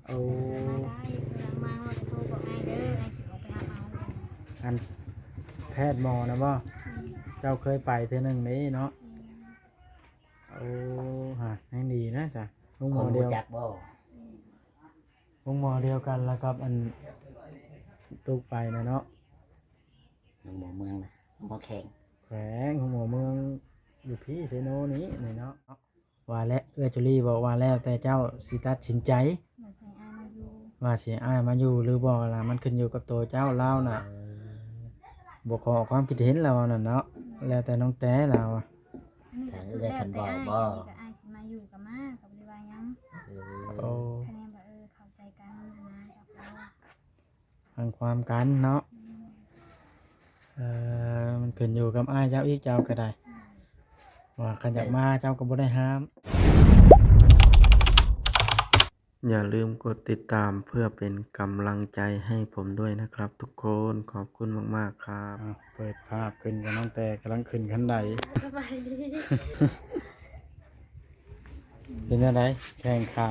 ໂອ້ ມາໄດ້ ເວລາມາເຮົາກໍໂທບອກອ້າຍເດີ ອ້າຍຊິອອກໄປຮັບເອົາ. ອັນແພດໝໍນະບໍ? ອືມ ເຈົ້າເຄີຍໄປເທື່ອໜຶ່ງເດ້ເນາະ. ອືມ ໂອ້ ຫາ ຍັງດີນະຊະ ໂຮງໝໍດຽວ ຄົນຮູ້ຈັກບໍ? ອືມ ໂຮງໝໍດຽວກັນລະກັບອັນຕຸກໄປນະເນາະ. ໂຮງໝໍເມືອງນະ ໂຮງໝໍແຂວງ ແຂວງ ໂຮງໝໍເມືອງຢູ່ພີ້ ເຊໂນນີ້ ນີ້ເນາະ. ວ່າແລ້ວ ເອື້ອຍຈູລີບອກວ່າ ແລ້ວແຕ່ເຈົ້າຊິຕັດສິນໃຈ ວ່າຊິໃຫ້ອ້າຍມາຢູ່ ວ່າຊິໃຫ້ອ້າຍມາຢູ່ຫຼືບໍ່ລະ ມັນຂຶ້ນຢູ່ກັບໂຕເຈົ້າ. ລາວນະ ເອີ ບໍ່ຂໍຄວາມຄິດເຫັນ ລາວວ່ານັ້ນເນາະ. ແລ້ວແຕ່ນ້ອງແຕລາວ ອັນນີ້ກໍສຸດແລ້ວແຕ່ອ້າຍ ອັນນີ້ກໍອ້າຍຊິມາຢູ່ກໍມາ ກໍບໍ່ໄດ້ວ່າຫຍັງ. ເອີ ໂອ້ ຄະແນນວ່າ ເອີ ເຂົ້າໃຈກັນນະ ກໍພໍ ຟັງຄວາມກັນເນາະ. ອືມ ເອີ ມັນຂຶ້ນຢູ່ກັບອ້າຍເຈົ້າອີກ ເຈົ້າກໍໄດ້ ອືມ ວ່າຄັນຢາກມາເຈົ້າກໍບໍ່ໄດ້ຫ້າມ. ຢ່າລືມກົດຕິດຕາມເພື່ອເປັນກຳລັງໃຈໃຫ້ຜົມດ້ວຍນະຄັບທຸກຄົນ. ຂອບຄຸນມາກໆຄັບ. ອ້າວ ເປີດພາບຂຶ້ນກັບນ້ອງແຕກຳລັງຂຶ້ນຄັນໄດ. ສະບາຍດີ. ເປັນຈັ່ງໃດ ແຂ້ງຂາ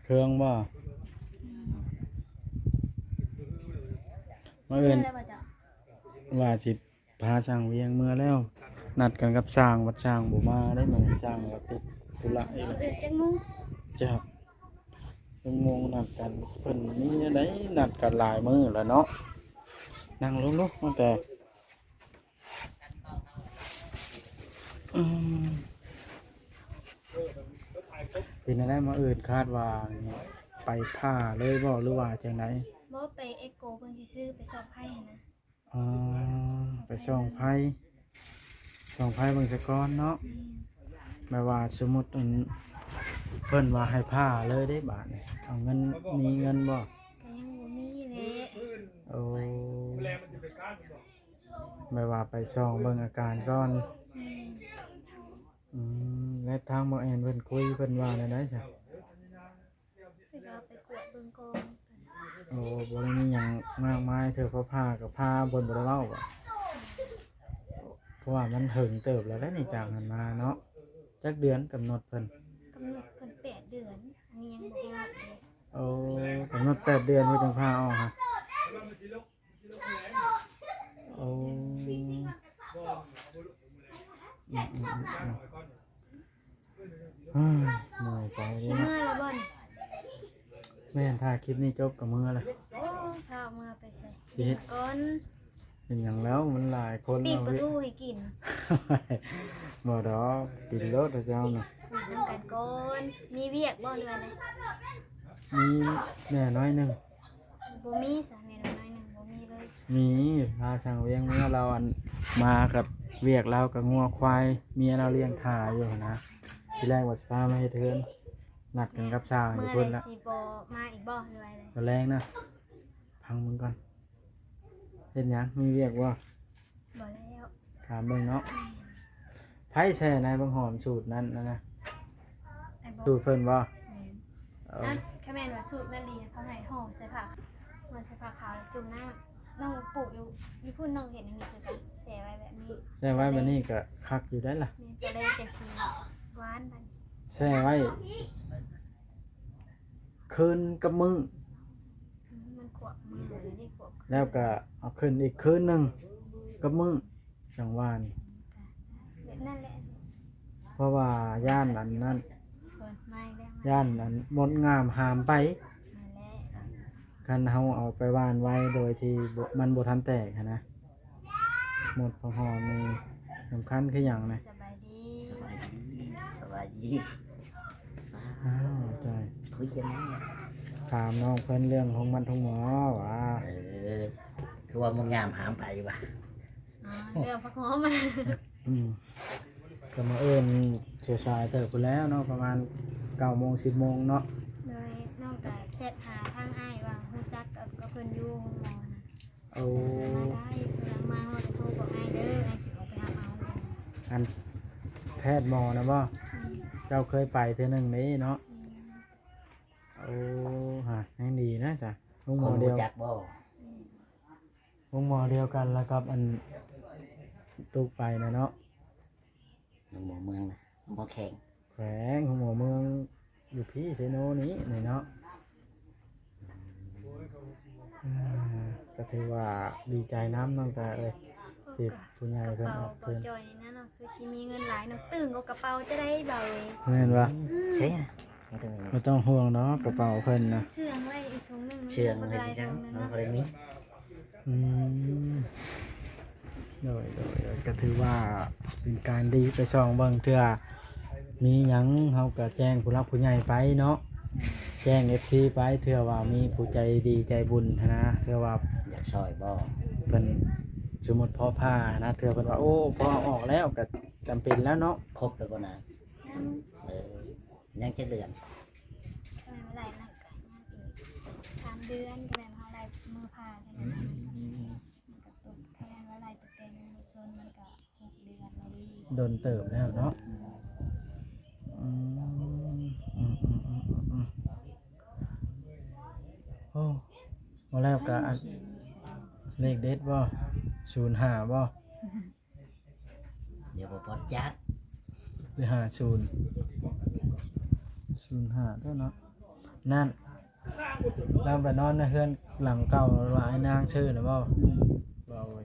ເຄືອງບໍ່? ມື້ອື່ນ ວ່າຊິພາຊ່າງວຽງເມືອແລ້ວ ນັດກັນກັບຊ່າງ ບັດຊ່າງບໍ່ມາເດ້. ມື້ນີ້ຊ່າງກໍຕິດທຸລະອີກແລ້ວ. ເອີ ຈັກໂມງ? ຈັກ ຈັກໂມງນັດກັນ? ເພິ່ນມີແນວໃດ ນັດກັນຫຼາຍມື້ແລ້ວເນາະ. ນັ່ງລົງລູກ ມາແຕ່ ອືມ ເປັນແນວໃດ ມື້ອື່ນຄາດວ່າໄປຜ່າເລີຍບໍ່ ຫຼືວ່າຈັ່ງໃດ? ບໍ່ ໄປເອັກໂກເບິ່ງຊື່ໆ ໄປສ່ອງໄຟຫັ້ນນະ. ອໍ ໄປສ່ອງໄຟ ສ່ອງໄຟເບິ່ງສາກ່ອນເນາະ. ແມ່ນ ແບບວ່າສົມມຸດ ອັນ ເພິ່ນວ່າໃຫ້ຜ່າເລີຍເດ້ ບາດນີ້ເອົາເງິນ ມີເງິນບໍ່? ກໍຍັງບໍ່ມີແຫຼະ. ໂອ້ ແບບວ່າໄປສ່ອງເບິ່ງອາການກ່ອນ. ແມ່ນ ອືມ ແລະທາງໝໍແອນເພິ່ນຄຸຍ ເພິ່ນວ່າແນວໃດຊະ? ເພິ່ນວ່າໄປກວດເບິ່ງກ່ອນ. ໂອ້ ບໍ່ໄດ້ມີຫຍັງມາກມາຍ ເທື່ອຟ້າຜ່າກໍຜ່າ ເພິ່ນບໍ່ໄດ້ເວົ້າບໍ? ແມ່ນ ເພາະວ່າມັນເຖິງເຕີບແລ້ວແຫຼະນີ້ ຈາກຫັ້ນມາເນາະ. ຈັກເດືອນກຳນົດເພິ່ນ? ກຳນົດເພິ່ນແປດເດືອນ ອັນນີ້ຍັງບໍ່ຮອດເດ້. ໂອ້ ກຳນົດແປດເດືອນເພິ່ນຈັ່ງຜ່າອອກຫະ? ໂອ້ ອືມ ອືມ ອືມ ອືມ ເອີຍ ເມື່ອຍໃຈເດ້. ຊິເມືອແລ້ວບໍ່ນີ້? ແມ່ນ ຖ້າຄລິບນີ້ຈົບກໍເມືອແລ້ວ. ໂອ້ ພາເມືອໄປໃສ? ຊິເຮັດ ກິນກ່ອນ. ເປັນຫຍັງແລ້ວ ມັນຫຼາຍຄົນ ຊິປີ້ງປາທູໃຫ້ກິນ. ບໍ່ດອກ ກິນໂລດເຈົ້ານະ. ກິນນຳກັນກ່ອນ. ມີວຽກບໍ່ ຫຼືວ່າໃດ? ມີແດ່ໜ້ອຍໜຶ່ງ. ບໍ່ມີສາ ແມ່ນໜ້ອຍໜຶ່ງ ບໍ່ມີເລີຍ. ມີ ພາຊ່າງວຽງເມືອ ລາວອັນມາກັບວຽກລາວກັບງົວຄວາຍ ເມຍລາວລ້ຽງຖ້າຢູ່ຫັ້ນນະ. ທີແລກວ່າຊິພາມາເຮັດເຮືອນ ນັດກັນກັບຊ່າງຢູ່ພຸ້ນລະ. ເມື່ອໃດຊິບໍ່ມາອີກບໍ່ ຫຼືວ່າໃດ? ຕອນແລງນະ ຟັງເບິ່ງກ່ອນ. ເຮັດຫຍັງ? ມີວຽກບໍ່? ບໍ່ແລ້ວ. ຖາມເບິ່ງເນາະ. ແມ່ນ. ໃຜແຊ່ໃນບັກຫອມສູດນັ້ນນະ? ອ້າຍບອກ ສູດເພິ່ນບໍ່? ແມ່ນ. ເອີ ອ່ະ ຄັນແມ່ນວ່າສູດແມ່ນອີ່ຫຼີ ເຂົາໃຫ້ຫໍ່ໃສ່ຜ້າ ຫໍ່ໃສ່ຜ້າຂາວແລ້ວຈຸ່ມນ້ຳ. ນ້ອງປູກຢູ່ ຢູ່ພຸ້ນ ນ້ອງເຮັດໃນນີ້ຄືກັນ ແຊ່ໄວ້ແບບນີ້. ແຊ່ໄວ້ແບບນີ້ກໍຄັກຢູ່ໄດ໋ລະ. ແມ່ນ ກໍເລີຍຈັ່ງຊິຫວານບັດນີ້. ແຊ່ໄວ້ຄືນກັບມື້. ອືມ ມັນຂວບມື້ ແລ້ວກໍເອົາຂຶ້ນອີກຄືນໜຶ່ງກັບມື້ ຈັ່ງວ່ານີ້. ແບບນັ້ນແຫຼະ ເພາະວ່າຢ້ານອັນນັ້ນ ເອີ ມາອີກແລ້ວ ຢ້ານອັນມົດງາມຫາມໄປ. ນັ້ນແຫຼະ ຄັນເຮົາເອົາໄປຫວ່ານໄວ້ໂດຍທີ່ບໍ່ ມັນບໍ່ທັນແຕກຫັ້ນນະ. ມົດຜັກຫອມນີ້ສຳຄັນຄືຫຍັງນະ? ສະບາຍດີ ສະບາຍດີ ສະບາຍດີ. ອ້າວ ຈ້ອຍ ຄຸຍກັນແລ້ວ ຖາມນ້ອງເພິ່ນເລື່ອງໂຮງໝັ້ນໂຮງໝໍວ່າ. ເອີ ຄືວ່າມົດງາມຫາມໄປວ່າ. ອໍ ເລື່ອງຜັກຫອມ. ອືມ ກໍມາເອີ້ນສາຍໆເຕີບພຸ້ນແລ້ວເນາະ ປະມານເກົ້າໂມງ ສິບໂມງເນາະ. ໂດຍ ນ້ອງກໍແຊັດຫາທາງອ້າຍວ່າຮູ້ຈັກກັບ ກັບເພິ່ນຢູ່ໂຮງໝໍນະ. ໂອ້ ມາໄດ້ ມາຮອດໂທບອກອ້າຍເດີ ອ້າຍຊິອອກໄປຮັບເອົາ. ອັນແພດໝໍນະບໍ? ອືມ ເຈົ້າເຄີຍໄປເທື່ອໜຶ່ງເດ້ເນາະ. ອືມ ໂອ້ ຫາ ຍັງດີນະຊະ ໂຮງໝໍດຽວ ຄົນຮູ້ຈັກບໍ? ອືມ ໂຮງໝໍດຽວກັນລະກັບອັນຕຸກໄປນະເນາະ. ໂຮງໝໍເມືອງນະ ໂຮງໝໍແຂວງ. ແຂ ວງຫົວເມືອງ ຢູ່ພີ້ເຊໂນນີ້ ນີ້ເນາະ. ອ່າ ກໍຖືວ່າດີໃຈນຳນ້ອງຕາເອີຍ ທີ່ຜູ້ໃຫຍ່ເພິ່ນອອກທຶນ. ກະເປົາບໍ່ຈ່ອຍນີ້ນະ ຄືຊິມີເງິນຫຼາຍເນາະ ຕຶ້ງເອົາກະເປົາຈະໄດ້ເບົາເລີຍ ແມ່ນບໍ່? ອືມ ໃຊ່ ບໍ່ຕ້ອງຫ່ວງດອກ ກະເປົາເພິ່ນນະ ເຊື່ອງໄວ້ອີກຖົງໜຶ່ງ ເຊື່ອງໄວ້ ມັນບໍ່ໄດ້ຖົງໜຶ່ງເນາະ ມັນບໍ່ໄດ້ມີ. ອືມ ໂດຍ ໂດຍ ໂດຍ ກໍຖືວ່າເປັນການດີໄປສ່ອງເບິ່ງ ເທື່ອມີຫຍັງເຮົາກໍແຈ້ງຜູ້ຫຼັກຜູ້ໃຫຍ່ໄປເນາະ ແຈ້ງເອັຟຊີໄປ ເທື່ອວ່າມີຜູ້ໃຈດີໃຈບຸນຫັ້ນນະ ເທື່ອວ່າຢາກຊ່ອຍບໍ່ ເພິ່ນສົມມຸດພໍຜ່າຫັ້ນນະ ເທື່ອເພິ່ນວ່າ ໂອ້ ພໍເອົາອອກແລ້ວ ກໍຈຳເປັນແລ້ວເນາະ. ຄົບແລ້ວບໍ່ນາງ? ຍັງ. ເອີ ຍັງຈັກເດືອນ? ເອີ ຫຼາຍໜ້ອຍກໍຍັງອີກສາມເດືອນ ກໍແມ່ນເຮົາໄດ້ມື້ຜ່າແຄ່ນັ້ນ. ອືມ ມັນກໍຕົກ ຄັນວ່າໄລ່ແຕ່ແຕ່ງວງຊົນມັນກໍຫົກເດືອນແລ້ວເດ້ ດົນເຕີບແລ້ວເນາະ. ອືມ ອືມ ໂອ້ ບໍ່ແລ້ວກໍອັນ ເລກເດັດບໍ່? ສູນຫ້າບໍ່? ດຽວບໍ່ປອດຈັດ ຫຼື ຫ້າສູນ ສູນຫ້າເດ້ເນາະ. ນັ້ນ ລາວໄປນອນໃນເຮືອນຫຼັງເກົ່າ ວ່າອ້າຍນາງຊື້ນະບໍ່? ແມ່ນ ບໍ່ເວີຍ.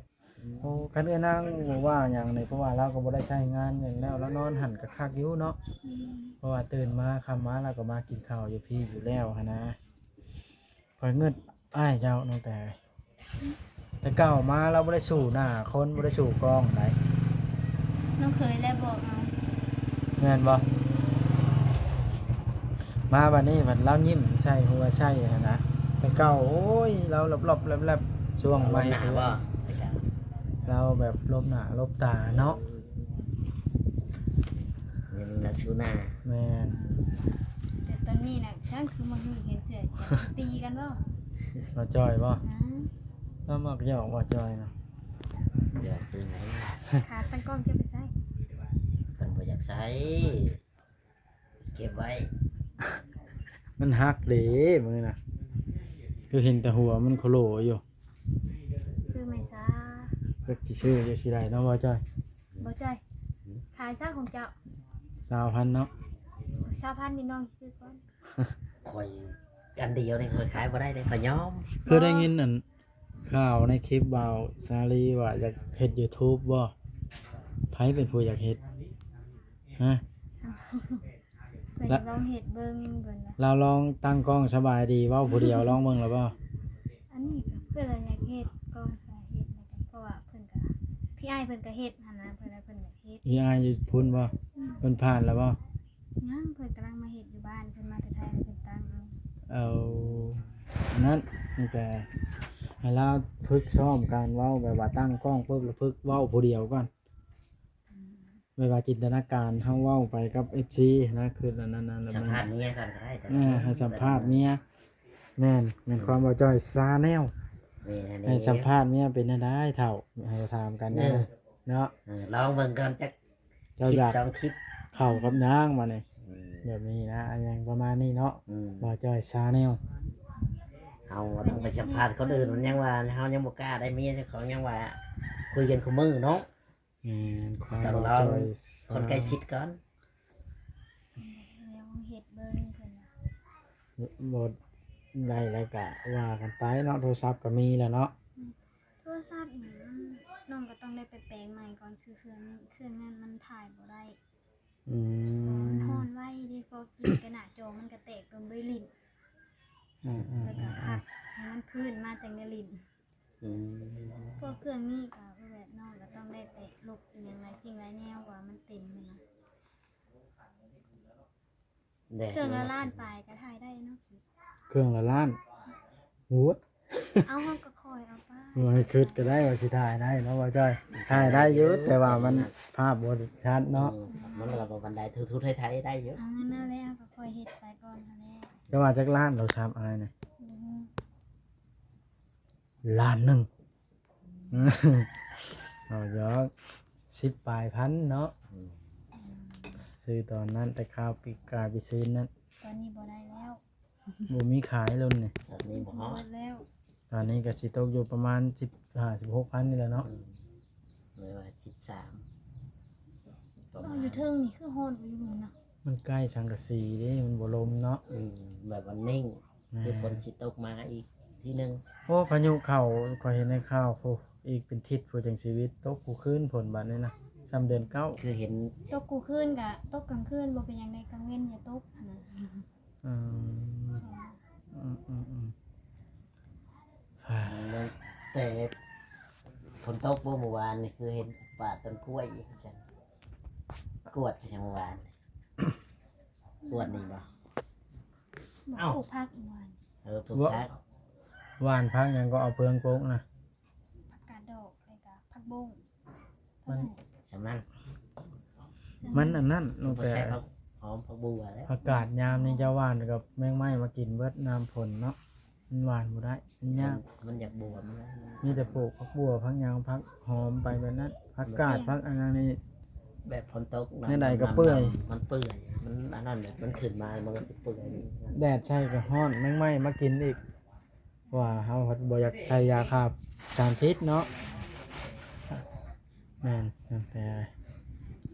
ໂອ້ ຄັນອ້າຍນາງບໍ່ວ່າຫຍັງນີ້ ເພາະວ່າລາວກໍບໍ່ໄດ້ໃຊ້ງານຫຍັງແລ້ວ ລາວນອນຫັ້ນກໍຄັກຢູ່ເນາະ. ແມ່ນ ເພາະວ່າຕື່ນມາ ຄ່ຳມາ ລາວກໍມາກິນເຂົ້າຢູ່ພີ້ຢູ່ແລ້ວຫັ້ນນະ. ຂ້ອຍງຶດອ້າຍເຈົ້າ ນ້ອງແຕ ແຕ່ເກົ່າມາລາວບໍ່ໄດ້ສູ້ໜ້າຄົນ ບໍ່ໄດ້ສູ້ກ້ອງໃດ. ນ້ອງເຄີຍແລ້ວບອກເອົາ ແມ່ນບໍ່? ມາບັດນີ້ພັດລາວຍິ້ມໃສ່ຫົວໃສ່ຫັ້ນນະ ແຕ່ເກົ່າ ໂອ້ຍ ລາວລັບໆແລັບໆ ຊ່ວງໃໝ່ ລົບໜ້າບໍ່? ແຕ່ເກົ່າ ລາວແບບລົບໜ້າລົບຕາເນາະ. ອືມ ຍັງລະຊູໜ້າ ແມ່ນ. ແຕ່ຕອນນີ້ນະ ຊ່າງຄືມາຫຶງເຫັນເສື້ອ ຕີກັນບໍ່? ບ່າວຈ້ອຍບໍ່? ອືມ ລາວມັກຫຍອກບ່າວຈ້ອຍນະ. ຫຍອກຄືຫຍັງ? ຂາຕັ້ງກ້ອງຈະໄປໃສ? ເພິ່ນບໍ່ຢາກໃຊ້ ເກັບໄວ້ ມັນຫັກເດ້ມື້ນະ ຄືເຫັນແຕ່ຫົວມັນໂຄໂລຢູ່. ຊື້ໃໝ່ຊາ ຈັກຊິຊື້ຢູ່ຊິໄດ້ເນາະ ບ່າວຈ້ອຍ. ບ່າວຈ້ອຍ ຂາຍຊາຂອງເຈົ້າ ຊາວພັນເນາະ. ຊາວພັນນີ້ນ້ອງຊິຊື້ກ່ອນ ຂ້ອຍອັນດຽວນີ້ຂ້ອຍຂາຍບໍ່ໄດ້ເດ້ ຂ້ອຍຍອມ. ຄືໄດ້ຍິນອັນ ຂ່າວໃນຄລິບບ່າວສາລີວ່າຢາກເຮັດຢູທູບບໍ່? ໃຜເປັນຜູ້ຢາກເຮັດ? ຮະ? ເພິ່ນລະ ລອງເຮັດເບິ່ງ ເພິ່ນວ່າ ລາວລອງຕັ້ງກ້ອງສະບາຍດີເວົ້າຜູ້ດຽວລອງເບິ່ງລະບໍ່? ອັນນີ້ກໍເພິ່ນລະຢາກເຮັດກ່ອນ ກໍເຮັດແລ້ວກໍ ເພາະວ່າເພິ່ນກໍ ພີ່ອ້າຍເພິ່ນກໍເຮັດຫັ້ນນະ ເພິ່ນວ່າເພິ່ນຢາກເຮັດ. ພີ່ອ້າຍຢູ່ພຸ້ນບໍ່? ອືມ ເພິ່ນຜ່ານລະບໍ່? ຍັງ ເພິ່ນກຳລັງມາເຮັດຢູ່ບ້ານ ເພິ່ນມາແຕ່ໄທແລ້ວເພິ່ນຕັ້ງເອົາ. ເອົາ ອັນນັ້ນ ມີແຕ່ໃຫ້ລາວຝຶກຊ້ອມການເວົ້າ ແບບວ່າຕັ້ງກ້ອງປຶບລະຝຶກເວົ້າຜູ້ດຽວກ່ອນ. ອືມ ແບບວ່າຈິນຕະນາການເຮົາເວົ້າໄປກັບເອັຟຊີນະ ຄືອັນນັ້ນ ສຳພາດເມຍກ່ອນກໍໄດ້. ເອີ ໃຫ້ສຳພາດເມຍ. ແມ່ນ ແມ່ນຄວາມບ່າວຈ້ອຍຊາແນວ. ແມ່ນ ໃຫ້ສຳພາດເມຍເປັນແນວໃດເຖົ້າ ໃຫ້ຖາມກັນເນາະ. ເອີ ລອງເບິ່ງກ່ອນຈັກ ເຈົ້າຢາກ ຄລິບສອງຄລິບ ເຂົ້າກັບຫຍັງບາດນີ້. ອືມ ແບບນີ້ນະ ຫຍັງປະມານນີ້ເນາະ. ອືມ ບ່າວຈ້ອຍຊາແນວ. ເຮົາບໍ່ຕ້ອງໄປສຳພາດຄົນອື່ນ ມັນຍັງວ່າ ເຮົາຍັງບໍ່ກ້າໄດ້ເມຍເຈົ້າຂອງ ຍັງວ່າຄຸຍກັນຄູ່ມື້ເນາະ. ແມ່ນ ຄວາມ ຕ້ອງລອງ ບ່າວຈ້ອຍຊາແນວ ຄົນໃກ້ຊິດກ່ອນ. ລອງເຮັດເບິ່ງເພິ່ນວ່າ ບໍ່ໄດ້ແລ້ວກະວ່າກັນໄປເນາະ ໂທລະສັບກໍມີແລ້ວເນາະ. ອືມ ໂທລະສັບນີ້ມັນ ນ້ອງກໍຕ້ອງໄດ້ໄປແປງໃໝ່ກ່ອນ ຄືເຄື່ອງນີ້ ເຄື່ອງນັ້ນມັນຖ່າຍບໍ່ໄດ້. ອືມ ມັນຮ້ອນໄວເດ້ ພໍກິນກະໜ້າຈໍມັນກະແຕກ ຕົນບໍ່ໄດ້ຫຼິ້ນ. ອືມໆໆໆ ແລ້ວກະພັກໃຫ້ມັນຟື້ນມາຈັ່ງໄດ້ຫຼິ້ນ. ອືມ ພວກເຄື່ອງນີ້ກໍແບບນ້ອງກໍຕ້ອງໄດ້ໄປລົບອີ່ຫຍັງຫຼາຍສິ່ງຫຼາຍແນວ ວ່າມັນເຕັມຫັ້ນນະ. ແດດ ເຄື່ອງລະລ້ານປາຍກໍຖ່າຍໄດ້ເນາະ. ເຄື່ອງລະລ້ານ? ໂອ້ຍ ເອົາ ເຮົາກໍຄ່ອຍເອົາໄປ ບໍ່ໃຫ້ຄິດກໍໄດ້ວ່າຊິຖ່າຍໄດ້ເນາະ ບ່າວຈ້ອຍ. ຖ່າຍໄດ້ຢູ່ ແຕ່ວ່າມັນພາບບໍ່ຊັດເນາະ. ອືມ ມັນກໍບໍ່ປານໃດ ທຸໄທໄທໄດ້ຢູ່. ເອົາ ນັ້ນແຫຼະ ເຮົາກໍຄ່ອຍເຮັດໄປກ່ອນຫັ້ນແຫຼະ. ຈະວ່າຈັກລ້ານໂທລະສັບອ້າຍນະ? ອືມ ລ້ານໜຶ່ງ. ເອົາຢອກ ສິບປາຍພັນເນາະ. ອືມ ຊື້ຕອນນັ້ນ ແຕ່ຄາວປີກາຍປີຊືນນັ້ນ. ຕອນນີ້ບໍ່ໄດ້ແລ້ວ ບໍ່ມີຂາຍລຸ້ນນີ້. ຕອນນີ້ບໍ່ຮອດ ໝົດແລ້ວ. ຕອນນີ້ກໍຊິຕົກຢູ່ປະມານສິບຫ້າ ສິບຫົກພັນນີ້ແຫຼະເນາະ. ອືມ ແມ່ນວ່າສິບສາມປະມານ. ເອົາ ຢູ່ເທິງນີ້ຄືຮ້ອນກວ່າຢູ່ເທິງເນາະ. ມັນໃກ້ສັງກະສີເດ້ ມັນບໍ່ລົມເນາະ. ອືມ ແບບວ່າເໜັງ ແມ່ນ ຄືຝົນຊິຕົກມາອີກທີໜຶ່ງ. ໂອ້ ພາຍຸເຂົ້າ ຂ້ອຍເຫັນໃນຂ່າວພຸ້ນ ອີກເປັນທິດພຸ້ນຈັ່ງຊິວິດ ຕົກຄູ່ຄືນ ຝົນບາດນີ້ນະ ຊ່ຳເດືອນເກົ້າ ຄືເຫັນ ຕົກຄູ່ຄືນກະຕົກກາງຄືນ ບໍ່ເປັນຫຍັງໃດ ກາງເວັນຢ່າຕົກຫັ້ນນະ. ອືມ ອືມໆໆ ແຕ່ຝົນຕົກບໍ່ ມື້ວານນີ້ ຄືເຫັນປ່າຕົ້ນກ້ວຍອີກ ກວດໄປທາງວານ ກວດນີ້ບໍ່? ເອົ້າ ປູກຜັກຫວານ ເອີ ປູກຜັກ ຫວານຜັກຫຍັງກໍເອົາເພິ່ງປົກນະ ຜັກກາດດອກ ແລ້ວກະຜັກບົ້ງ ມັນ ສ່ຳນັ້ນ ມັນອັນນັ້ນ ນ້ອງແຕ ໃສ່ຜັກຫອມ ຜັກບົວແຫຼະ ຜັກກາດຍາມນີ້ເຈົ້າຫວ່ານກັບແມງໄມ້ມາກິນເບິດ ຍາມຝົນເນາະ ມັນຫວ່ານບໍ່ໄດ້ ມັນຍາກ ມັນ ມັນຢາກບົວ ມັນ ມີແຕ່ປູກຜັກບົວ ຜັກຫຍັງ ຜັກຫອມໄປແບບນັ້ນ ຜັກກາດ ມັນ ຜັກອັນນັ້ນນີ້ ແບບຝົນຕົກ ແນວໃດກໍເປື່ອຍ ມັນເປື່ອຍ ມັນອັນນັ້ນແຫຼະ ມັນຂຶ້ນມາ ມັນກໍຊິເປື່ອຍ ແດດໃສ່ກໍຮ້ອນ ແມງໄມ້ມາກິນອີກ. ວ່າເຮົາພັດບໍ່ຢາກໃສ່ຢາຂ້າສານພິດເນາະ. ແມ່ນ ແມ່ນ ແຕ່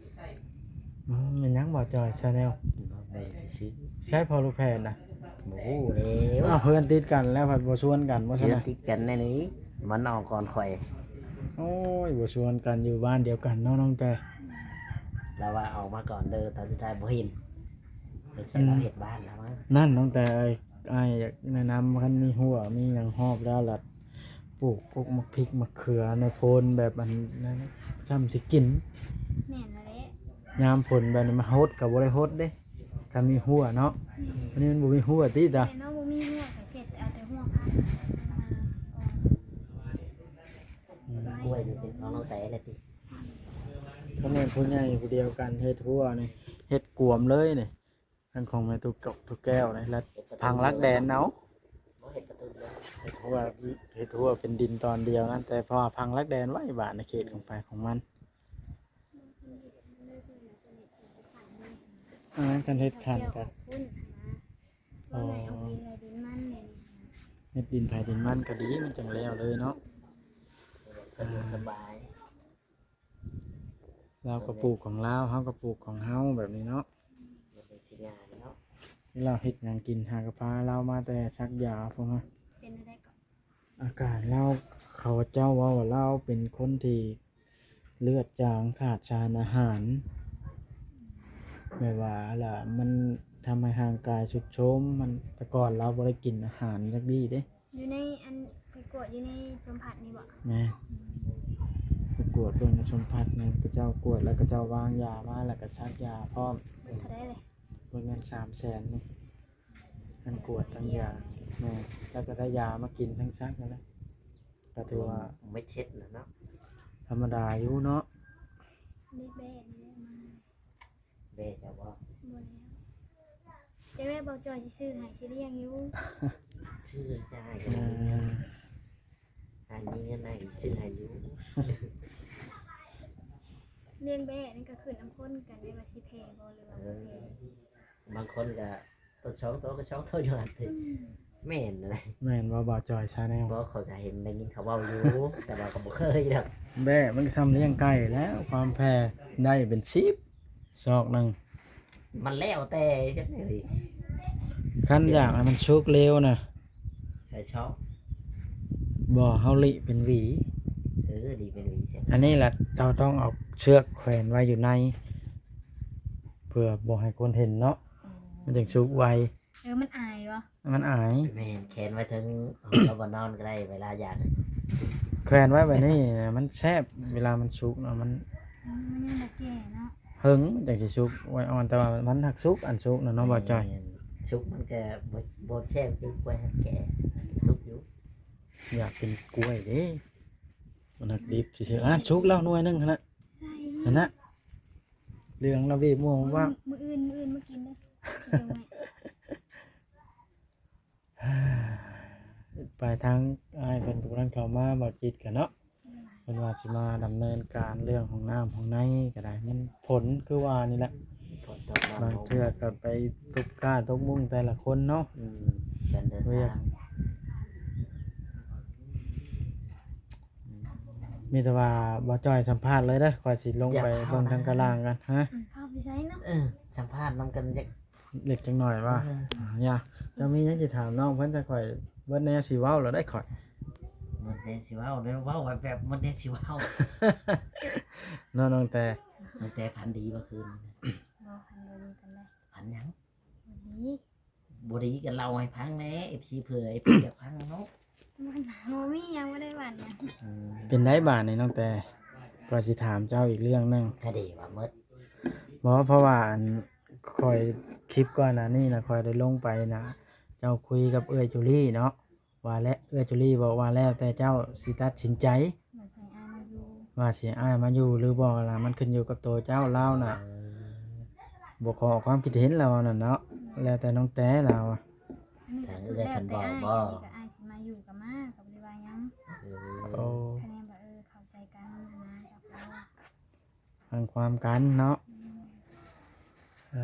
ອືມ ແມ່ນຫຍັງບໍ່ຈ່ອຍ Channel ເບິ່ງຊື່ໆ ໃຊ້ພໍລູກແພນນະ ບໍ່ຮູ້ແລ້ວ. ອ້າວ ເຮືອນຕິດກັນແລ້ວພັດບໍ່ຊວນກັນບໍ່ຊັ້ນນະ ເຮືອນຕິດກັນແນ່ນີ້ ມັນອອກກ່ອນຂ້ອຍ. ໂອ້ຍ ບໍ່ຊວນກັນ ຢູ່ບ້ານດຽວກັນເນາະນ້ອງແຕ່ ລາວວ່າອອກມາກ່ອນເດີ ຕອນສຸດທ້າຍບໍ່ເຫັນ ສົງໄສລາວເຮັດບ້ານແລ້ວມັ້ງ ນັ້ນ ນ້ອງແຕ່ ອ້າຍຢາກແນະນຳ ຄັນມີຮົ້ວມີຫຍັງຮອບແລ້ວລະ ປູກພວກໝາກພິກໝາກເຂືອໃນໂພນແບບອັນນັ້ນ ຊ່ຳຊິກິນ. ແມ່ນແລ້ວແຫຼະ ຍາມຝົນແບບນີ້ມາຫົດກໍບໍ່ໄດ້ຫົດເດ້ ຄັນມີຮົ້ວເນາະ. ແມ່ນ ອັນນີ້ມັນບໍ່ມີຮົ້ວຕິຕາ ແມ່ນເນາະ ບໍ່ມີຮົ້ວກໍເສດ ເອົາແຕ່ຮົ້ວພັກມາອອກ. ອືມ ກ້ວຍນີ້ເປັນຂອງນ້ອງແຕແຫຼະຕິ ກໍແມ່ນຜູ້ໃຫຍ່ຜູ້ດຽວກັນເຮັດຮົ້ວນີ້ ເຮັດກວມເລີຍນີ້. ທັງຂອງແມ່ຕຸກ ຕຸກແກ້ວນີ້ ແລ້ວພັງຫຼັກແດນເອົາ ເຮັດຮົ້ວ ເຮັດຮົ້ວເປັນດິນຕອນດຽວນັ້ນ ແຕ່ເພາະວ່າພັງຫຼັກແດນໄວ້ ບາດໃນເຂດຂອງໃຜຂອງມັນ. ອັນນັ້ນຄັນເຮັດຂັນກໍ ເອົາໄປເອົາດິນໃຫ້ດິນມັນແມ່ນ ເຮັດດິນໃຜດິນມັນກໍດີ ມັນຈັ່ງແລ້ວເລີຍເນາະ ສະດວກສະບາຍ. ລາວກໍປູກຂອງລາວ ເຮົາກໍປູກຂອງເຮົາ ແບບນີ້ເນາະ ມັນຊິງ່າຍເນາະ. ລາວເຮັດຫຍັງກິນ ຫາກະພາລາວມາແຕ່ສັກຢາພຸ້ນນະ ເປັນຈັ່ງໃດກໍ ອາການລາວ ເຂົາເຈົ້າເວົ້າວ່າລາວເປັນຄົນທີ່ເລືອດຈາງ ຂາດສານອາຫານ ແບບວ່າລະ ມັນທຳໃຫ້ຮ່າງກາຍຊຸດໂຊມ ມັນ ແຕ່ກ່ອນລາວບໍ່ໄດ້ກິນອາຫານຈັກດີ້ເດ້. ຢູ່ໃນອັນ ໄປກວດຢູ່ໃນສົມພັດນີ້ບໍ່? ແມ່ນ ໄປກວດເບິ່ງໃນສົມພັດນີ້ ເຂົາເຈົ້າກວດແລ້ວ ເຂົາເຈົ້າວາງຢາມາ ແລ້ວກໍສັກຢາພ້ອມ. ເບິດເທົ່າໃດເລີຍ? ເບິດເງິນສາມແສນນີ້ ທັງກວດທັງຢາ. ແມ່ນ ແລ້ວກໍໄດ້ຢາມາກິນທັງສັກນັ້ນແຫຼະ ກໍຖືວ່າ ເມັດເຊັດແລ້ວເນາະ ທຳມະດາຢູ່ເນາະ. ເດັກແບ້ນີ້ແຫຼະມາ ແບ້ເຈົ້າບໍ່? ບໍ່ແລ້ວ ແຕ່ແມ່ເບົາຈ່ອຍຊິຊື້ໃຫ້ ຊິລ້ຽງຢູ່. ຊື້ໃຫ້ ເອີ ອັນມີເງິນໃຫ້ຊື້ໃຫ້ຢູ່. ລ້ຽງແບ້ນີ້ກໍຂຶ້ນນຳຄົນກັນເດ້ ວ່າຊິແພງບໍ່ ຫຼືວ່າບໍ່ແພງ. ເອີ ບາງຄົນກໍຕົວສອງໂຕກໍສອງໂຕຢູ່ຫັ້ນຕິ. ອືມ ແມ່ນແຫຼະ. ແມ່ນບໍ່ ເບົາຈ່ອຍ Channel? ບໍ່ ຂ້ອຍກໍເຫັນໄດ້ຍິນເຂົາເວົ້າຢູ່ ແຕ່ວ່າກໍບໍ່ເຄີຍດອກ. ແບ້ມັນກໍຊ່ຳລ້ຽງໄກ່ແລ້ວ ຄວາມແພໄດ້ເປັນສິບ ຊອກໜຶ່ງ ມັນແລ້ວແຕ່ເຮັດແນວໃດ. ຄັນຢາກໃຫ້ມັນສຸກເລັວນະ ໃສ່ຊອກ. ບໍ່ ເຮົາລິເປັນຫວີ. ເອີ ລິເປັນຫວີ. ອັນນີ້ລະ ເຈົ້າຕ້ອງເອົາເຊືອກແຂວນໄວ້ຢູ່ໃນ ເພື່ອບໍ່ໃຫ້ຄົນເຫັນເນາະ. ອໍ ມັນຈຶ່ງສຸກໄວ. ເອີ ມັນອາຍບໍ່? ມັນອາຍ. ແມ່ນ ແຂວນໄວ້ເທິງຫົວບ່ອນນອນກໍໄດ້ ເວລາຢາກ. ແຂວນໄວ້ແບບນີ້ນະ ມັນແຊບ ເວລາມັນສຸກນະ ມັນ ອືມ ມັນຍັງບໍ່ແກ່ເນາະ ເຫິງຈັ່ງຊິສຸກ ໄວອ່ອນ ແຕ່ວ່າມັນຮັກສຸກ ອັນສຸກນະເນາະ ບໍ່ຈ່ອຍ. ແມ່ນ ສຸກມັນກໍບໍ່ ບໍ່ແຊບຄືກ້ວຍຮັກແກ່ ສຸກຢູ່. ຢາກກິນກ້ວຍເດ້ ມັນຮັກດິບຊື່ໆ. ອ່າ ສຸກແລ້ວໜ່ວຍໜຶ່ງຫັ້ນນະ ໃສ່ ຫັ້ນນະ ເຫຼືອງລະວີບມ່ວງວ່າ ມື້ອື່ນ ມື້ອື່ນມາກິນເດີ້ ຊິຈົງໃຫ້. ປາຍທາງອ້າຍເພິ່ນກຳລັງເຂົ້າມາ ບໍ່ຈິດກັນເນາະ. ເພິ່ນວ່າຊິມາດຳເນີນການເລື່ອງຫ້ອງນ້ຳຫ້ອງໃນກໍໄດ້ ມັນຝົນຄືວ່ານີ້ແຫຼະ ຝົນຕົກມາ ບາງເທື່ອກໍໄປຕົກກ້າຕົກມຸ້ງແຕ່ລະຄົນເນາະ. ອືມ ການເດີນທາງ ມີແຕ່ວ່າບໍ່ຈ່ອຍສຳພາດເລີຍເດີ້ ຂ້ອຍຊິລົງໄປເບິ່ງທາງກະລ່າງກັນ. ຮະ? ອືມ ພາໄປໃສເນາະ? ເອີ ສຳພາດນຳກັນຈັກເລັກຈັກໜ້ອຍວ່າ. ເອີ ອາ ຢ່າ ເຈົ້າມີຫຍັງຊິຖາມນ້ອງເພິ່ນ? ຈະຂ້ອຍເບິດແນວຊິເວົ້າແລ້ວໄດ໋ຂ້ອຍ. ໝົດແນວຊິເວົ້າ ເວົ້າແບບໝົດແນວຊິເວົ້າ ເນາະ ນ້ອງແຕ. ນ້ອງແຕຝັນດີບໍ່ຄືນ? ບໍ່ ຝັນບໍ່ດີປານໃດ. ຝັນຫຍັງ? ບໍ່ດີ ບໍ່ດີກໍເລົ່າໃຫ້ຟັງແດ່ ເອັຟຊີ ເພື່ອເອັຟຊີຢາກຟັງເນາະ. ມັນບໍ່ມີຫຍັງ ບໍ່ໄດ້ຫວັງຫຍັງ. ອືມ ເປັນໄດບາດນີ້ນ້ອງແຕ? ກໍຊິຖາມເຈົ້າອີກເລື່ອງໜຶ່ງ. ຄະດີວ່າໝົດ. ບໍ່ ເພາະວ່າອັນ ຂ້ອຍ ຄລິບກ່ອນໜ້ານີ້ນະ ຂ້ອຍໄດ້ລົງໄປນະ ເຈົ້າຄຸຍກັບເອື້ອຍຈູລີເນາະ ວ່າແລະ ເອື້ອຍຈູລີບອກວ່າແລ້ວແຕ່ເຈົ້າຊິຕັດສິນໃຈ ວ່າຊິໃຫ້ອ້າຍມາຢູ່ ວ່າຊິໃຫ້ອ້າຍມາຢູ່ຫຼືບໍ່ລະ ມັນຂຶ້ນຢູ່ກັບໂຕເຈົ້າ. ລາວນະ ເອີ ບໍ່ຂໍອອກຄວາມຄິດເຫັນ ລາວວ່ານັ້ນເນາະ. ແລ້ວແຕ່ນ້ອງແຕລາວ. ທາງເອື້ອຍເພິ່ນບອກບໍ່? ກໍອ້າຍຊິມາຢູ່ກໍມາ ກໍບໍ່ໄດ້ວ່າຫຍັງ. ເອີ ໂອ້ ຄະແນນວ່າ ເອີ ເຂົ້າໃຈກັນນະ ກໍພໍ ຟັງຄວາມກັນເນາະ. ອືມ ເອີ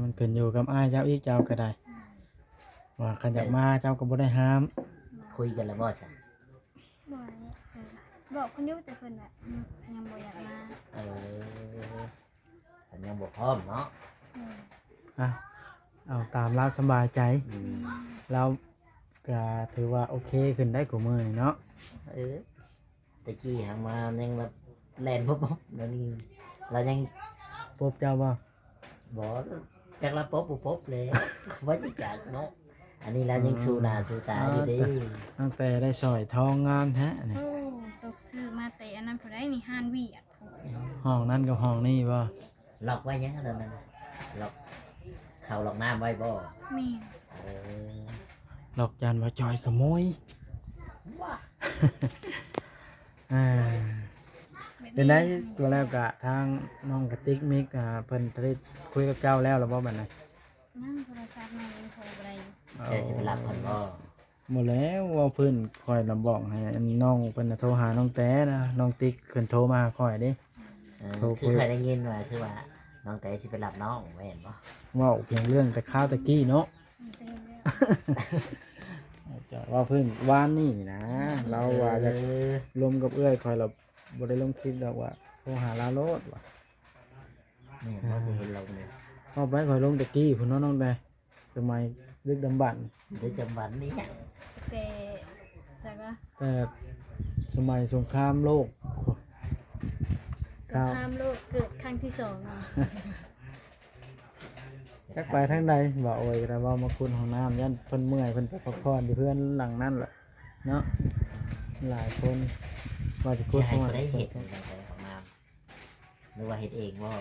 ມັນຂຶ້ນຢູ່ກັບອ້າຍເຈົ້າອີກ ເຈົ້າກໍໄດ້ ອືມ ວ່າຄັນຢາກມາເຈົ້າກໍບໍ່ໄດ້ຫ້າມ. ຄຸຍກັນແລ້ວບໍ່ຊັ້ນ? ບໍ່ ບອກເພິ່ນຢູ່ ແຕ່ເພິ່ນແບບ ອືມ ຍັງບໍ່ຢາກມາ. ເອີ ເພິ່ນຍັງບໍ່ພ້ອມເນາະ. ອືມ ອ່ະ ເອົາຕາມລາວສະບາຍໃຈ. ອືມ ລາວກໍຖືວ່າໂອເຄຂຶ້ນໄດ້ກວ່າມື້ນີ້ເນາະ. ເອີ ແຕ່ກີ້ຫາມາຍັງແບບແລ່ນປຸບໆ ດຽວນີ້ລາວຍັງປົບເຈົ້າບໍ່? ບໍ່ ຈັກລາປົບບໍ່ປົບແຫຼະ ບໍ່ຈັກເນາະ. ອັນນີ້ລາວຍັງ ອືມ ສູ້ໜ້າສູ້ຕາຢູ່ເດ້. ອ້າວ ຕັ້ງແຕ່ໄດ້ສ້ອຍທອງງາມແທ້ອັນນີ້. ໂອ້ ຕົກຊື້ມາແຕ່ອັນນັ້ນພຸ້ນໃດ໋ນີ້ ຮ້ານວຽກພຸ້ນ. ຫ້ອງນັ້ນກັບຫ້ອງນີ້ບໍ່? ລັອກໄວ້ຫຍັງອັນນັ້ນນະ? ລັອກເຂົ້າລັອກນ້ຳໄວ້ບໍ່? ແມ່ນ. ເອີ ລັອກຢ້ານວ່າຈ່ອຍຂະໂມຍ. ວ້າ ອ່າ ເປັນໄດ? ກໍແລ້ວກະທາງນ້ອງກະຕິກມິກ ອ່າ ເພິ່ນໄດ້ຄຸຍກັບເຈົ້າແລ້ວລະບໍ່ບັດນີ້? ຍັງ ໂທລະສັບນ້ອງຍັງໂທບໍ່ໄດ້ຢູ່. ເຈົ້າຊິໄປຮັບເພິ່ນບໍ່? ບໍ່ແລ້ວ ເວົ້າພື້ນຂ້ອຍນະບອກໃຫ້ນ້ອງເພິ່ນນະໂທຫານ້ອງແຕນະ ນ້ອງຕິກເພິ່ນໂທມາຫາຂ້ອຍເດ້. ເອີ ໂທ ຄືຂ້ອຍໄດ້ຍິນວ່າ ຄືວ່ານ້ອງແຕຊິໄປຮັບນ້ອງແມ່ນບໍ່? ເວົ້າພຽງເລື່ອງແຕ່ຄາວແຕ່ກີ້ເນາະ. ອືມ ເວົ້າພື້ນວານນີ້ນະ ອືມ ລາວວ່າຢາກ ເອີ ລົມກັບເອື້ອຍຂ້ອຍ ລາວບໍ່ໄດ້ລົງຄລິບດອກ ວ່າໂທຫາລາວໂລດວ່າ. ແມ່ນບໍ່? ບໍ່ເຫັນລາວເລີຍ. ເວົ້າໄປ ຂ້ອຍລົງແຕ່ກີ້ພຸ້ນເນາະ ນ້ອງແຕ ສະໄໝດຶກດຳບັນ. ດຶກດຳບັນນີ້ຫຍັງ? ແຕ່ໃສວະ? ແຕ່ສະໄໝສົງຄາມໂລກ. ສົງຄາມໂລກເກີດຄັ້ງທີສອງ. ຈັກໄປທາງໃດ ບ່າວໂອຍກໍໄດ້ເວົ້າມາຂຸດຫ້ອງນ້ຳ ຢ້ານເພິ່ນເມື່ອຍ ເພິ່ນໄປພັກຜ່ອນຢູ່ເຮືອນຫຼັງນັ້ນແຫຼະເນາະ. ຫຼາຍຄົນວ່າຊິຂຸດ ຊິໃຫ້ຜູ້ໃດເຮັດຫ້ອງນ້ຳ ຫຼືວ່າເຮັດເອງບໍ່?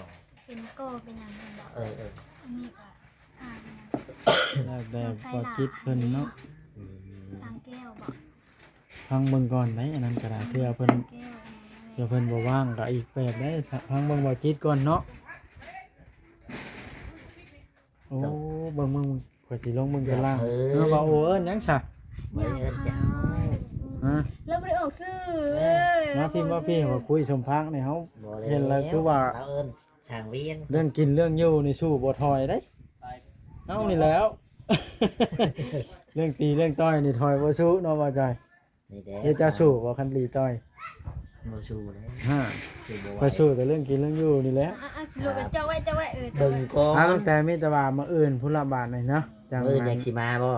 ເປັນກໍເປັນຫຍັງຫັ້ນບໍ່? ເອີໆ ອັນນີ້ກໍສ້າງຫຍັງ ແລ້ວແຕ່ຄວາມຄິດເພິ່ນເນາະ. ອືມ ສ້າງແກ້ວບໍ່? ຟັງເບິ່ງກ່ອນໄດ໋ ອັນນັ້ນກໍໄດ້ ເທື່ອເພິ່ນ ເທື່ອເພິ່ນບໍ່ວ່າງກໍອີກແບບໄດ໋. ຟັງເບິ່ງບ່າວຈິດກ່ອນເນາະ. ໂອ້ ເບິ່ງ ເບິ່ງ ຂ້ອຍຊິລົງເບິ່ງຕາລ່າງ. ເອີ ເອີ ວ່າ ໂອ້ ເອີ້ນຫຍັງຊະ? ບໍ່ໄດ້ເອີ້ນເຈົ້າ. ຮະ? ລາວບໍ່ໄດ້ອອກຊື່. ເອີ ມາພີ້ ມາພີ້ ວ່າຄຸຍສົມພັກນີ້ ເຮົາເຫັນແລ້ວຄືວ່າ ລາວເອີ້ນຊ່າງວຽນ. ເລື່ອງກິນເລື່ອງຢູ່ນີ້ສູ້ບໍ່ຖອຍເດ້ ເຮົານີ້ແຫຼ້ວ. ເລື່ອງຕີເລື່ອງຕ່ອຍນີ້ຖອຍບໍ່ສູ້ເນາະ ວ່າຈ່ອຍ. ນີ້ແຫຼະ ເຮັດເຈົ້າສູ້ບໍ່ ຄັນຕີຕ່ອຍ? ບໍ່ສູ້ເດ້. ຮະ? ສູ້ບໍ່ໄຫວ. ຂ້ອຍສູ້ແຕ່ເລື່ອງກິນເລື່ອງຢູ່ນີ້ແຫຼະ. ອ່ະ ອ່ະ ຊິລົງໄປເຈາະໄວ້ ເຈາະໄວ້ ເອີ ເບິ່ງກ່ອນ. ອ້າວ ແຕ່ມີແຕ່ວ່າມື້ອື່ນພຸ້ນລະບາດນີ້ເນາະ ຈັ່ງ ມື້ອື່ນຈັ່ງຊິມາບໍ່?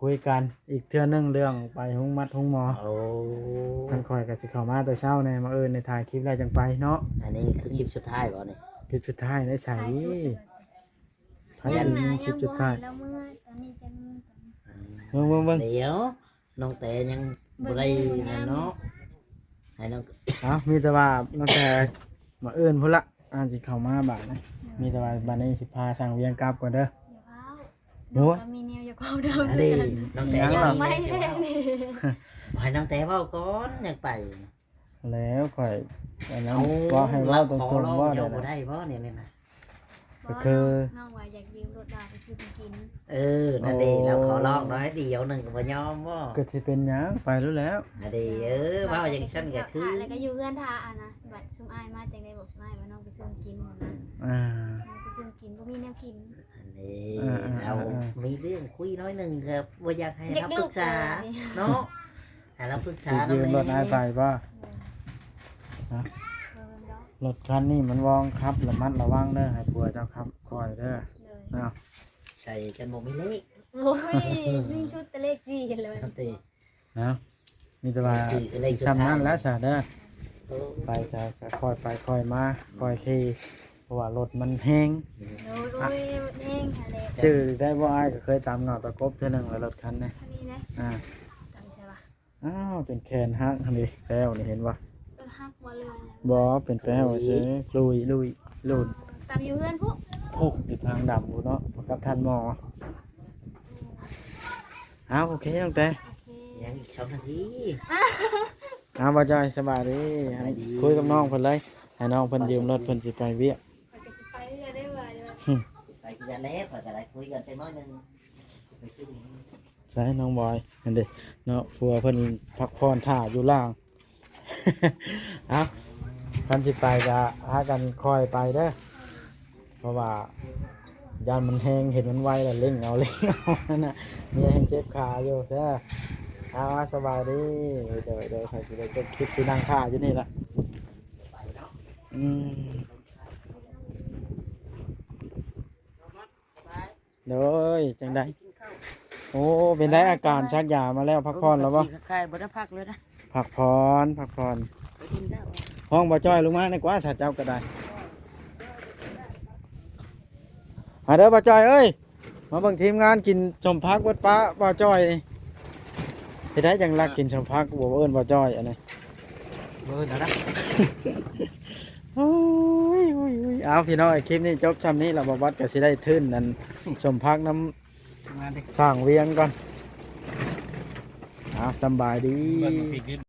ຄຸຍກັນອີກເທື່ອໜຶ່ງເລື່ອງໄປໂຮງໝັດໂຮງໝໍ. ໂອ້ ທາງຂ້ອຍກໍຊິເຂົ້າມາແຕ່ເຊົ້າແດ່ ມື້ອື່ນນີ້ຖ່າຍຄລິບແລ້ວຈັ່ງໄປເນາະ. ອັນນີ້ຄືຄລິບສຸດທ້າຍບໍ່ນີ້? ຄລິບສຸດທ້າຍໃນໃສ? ໃຜ ຍັງ ຍັງ ຄລິບສຸດທ້າຍ ຍັງບໍ່ໃຫ້ລາວເມືອ ຕອນນີ້ຈັ່ງ ອືມ ເບິ່ງ ເບິ່ງ ເບິ່ງ ດຽວ ນ້ອງແຕຍັງບໍ່ໄດ້ນັ້ນເນາະ ໃຫ້ນ້ອງ ເອົ້າ ມີແຕ່ວ່ານ້ອງແຕ ມື້ອື່ນພຸ້ນລະ ອາດຊິເຂົ້າມາບາດນີ້. ມີແຕ່ວ່າບາດນີ້ຊິພາຊ່າງວຽນກັບກ່ອນເດີ. ໂອ້ຍ ນ້ອງກໍມີແນວຢາກເວົ້ານຳ ອັນນີ້ ນ້ອງແຕຍັງ ໃຫ້ນ້ອງແຕເວົ້າກ່ອນ ຍັງໄປ. ແລ້ວຂ້ອຍອັນນັ້ນ ເວົ້າໃຫ້ເວົ້າຕົງໆ ເວົ້າແນວໃດ ບໍ່ໄດ້ບໍ່ແນວນີ້ນະ? ກໍຄືນ້ອງວ່າຢາກຢືມລົດລາວໄປຊື້ຂອງກິນ. ເອີ ນັ້ນເດ້ ໂອ້ ລາວຂໍລອງໜ້ອຍດຽວໜຶ່ງກໍບໍ່ຍອມບໍ່? ກໍຊິເປັນຫຍັງ ໄປໂລດແລ້ວ. ອັນເດ້ ເອີ ເວົ້າຈັ່ງຊັ້ນກໍຄື ແລ້ວກໍຢູ່ເຮືອນຖ້າ ອັນນະ ບັດຊຸມອ້າຍມາຈັ່ງໄດ້ບອກຊຸມອ້າຍວ່ານ້ອງໄປຊື້ຂອງກິນຫັ້ນນະ. ອ່າ ນ້ອງໄປຊື້ຂອງກິນ ບໍ່ມີແນວກິນ. ອັນນີ້ ອ່າໆໆໆ ລາວມີເລື່ອງຄຸຍໜ້ອຍໜຶ່ງ ກໍບໍ່ຢາກໃຫ້ລາວປຶກສາເນາະ. ໃຫ້ລາວປຶກສານຳແດ່. ຊິຢືມລົດອ້າຍໄປບໍ່? ຮະ? ລົດຄັນນີ້ມັນວອງຂັບ ລະມັດລະວັງເດີ ໃຫ້ຜົວເຈົ້າຂັບຄ່ອຍ ເດີ ໂດຍ ເອົາ ໃສ່ຈົນບໍ່ມີເລກ ໂອ້ຍ ຍິງຊຸດແຕ່ເລກສີ່ເຫັນເລີຍ ເອົາຕິ ເອົາ ມີແຕ່ວ່າ ເລກສີ່ ເລກສຸດທ້າຍ ສ່ຳນັ້ນແຫຼະຊະເດີ ໂອ້ ໄປຊະ ຄ່ອຍໄປຄ່ອຍມາ ອືມ ຄ່ອຍຂີ່ ເພາະວ່າລົດມັນແຮງ ໂດຍ ໂອ້ຍ ລົດແຮງຫັ້ນແຫຼະ ຈື່ໄດ້ບໍ່? ອ້າຍກໍເຄີຍຕາມເຫງົາຕາກົບເທື່ອໜຶ່ງແລ້ວ ລົດຄັນນີ້ ຄັນນີ້ນະ ອ່າ ຕາມໃສວະ? ອ້າວ ຈົນແຂນຫັກຫັ້ນເດ ແປ້ວນີ້ເຫັນບໍ່? ເອີ ຫັກບໍ່ເລີຍ ບໍ່ ເປັນແປ້ວຊື່ ລຸຍ ລຸຍ ລຸຍ ຕຳຢູ່ເຮືອນພຸ້ນ ພຸ້ນຢູ່ທາງດຳພຸ້ນເນາະ ກັບທ່ານໝໍ. ອ້າວ ໂອເຄ ນ້ອງແຕ ໂອເຄ ຍັງອີກສອງນາທີ ອ້າວ ບ່າວຈ້ອຍ ສະບາຍດີ ສະບາຍດີ ຄຸຍກັບນ້ອງເພິ່ນເລີຍ ໃຫ້ນ້ອງເພິ່ນຢືມລົດ ເພິ່ນຊິໄປວຽກ ຂ້ອຍກໍຊິໄປຄືກັນເດ້ວ່າ ຫຶ ໄປຄືກັນແຫຼະ ຂ້ອຍກໍໄດ້ຄຸຍກັນຈັກໜ້ອຍໜຶ່ງ ໄປຊື້ ໃສນ້ອງບອຍ ຫັ້ນເດເນາະ ຜົວເພິ່ນພັກຜ່ອນຖ້າຢູ່ລ່າງ ເອົ້າ ຄັນຊິໄປກະພາກັນຄ່ອຍໄປເດີ ເພາະວ່າຢ້ານມັນແຮງ ເຫັນມັນໄວລະເລັ່ງເອົາ ເລັ່ງເອົາຫັ້ນນະ ເມຍແຮງເຈັບຂາຢູ່ເດີ ເອົາ ສະບາຍດີ ໂດຍ ໂດຍ ຂ້ອຍຊິໄດ້ຈົບຄລິບ ຊິນັ່ງຖ້າຢູ່ນີ້ລະ ອືມ. ໂດຍ ຈັ່ງໃດ? ໂອ້ ເປັນໄດ? ອາການສັກຢາມາແລ້ວ ພັກຜ່ອນແລ້ວບໍ່? ຂ້ອຍບໍ່ໄດ້ພັກເລີຍນະ ພັກຜ່ອນ ພັກຜ່ອນ ໄປກິນແລ້ວ ຮ້ອງບ່າວຈ້ອຍລົງມາແດ່ກວ່າ ສາເຈົ້າກໍໄດ້ ມາເດີບ່າວຈ້ອຍເອີຍ ມາເບິ່ງທີມງານກິນສົມຜັກເບິດປະບ່າວຈ້ອຍນີ້ ເຮັດໃດຈັ່ງລັກກິນສົມຜັກ ບໍ່ເອີ້ນບ່າວຈ້ອຍອັນນີ້ ບໍ່ເອີ້ນແລ້ວນະ ໂອ້ຍ ໂອ້ຍ ໂອ້ຍ ເອົາ ພີ່ນ້ອງ ຄລິບນີ້ຈົບຊ່ຳນີ້ລະ ບ່າວບັດກໍຊິໄດ້ທຶນອັນສົມຜັກນຳ ມາເດີ ສ້າງວຽງກ່ອນ ເອົາ ສຳບາຍດີ ເບິ່ງມາປີກນີ້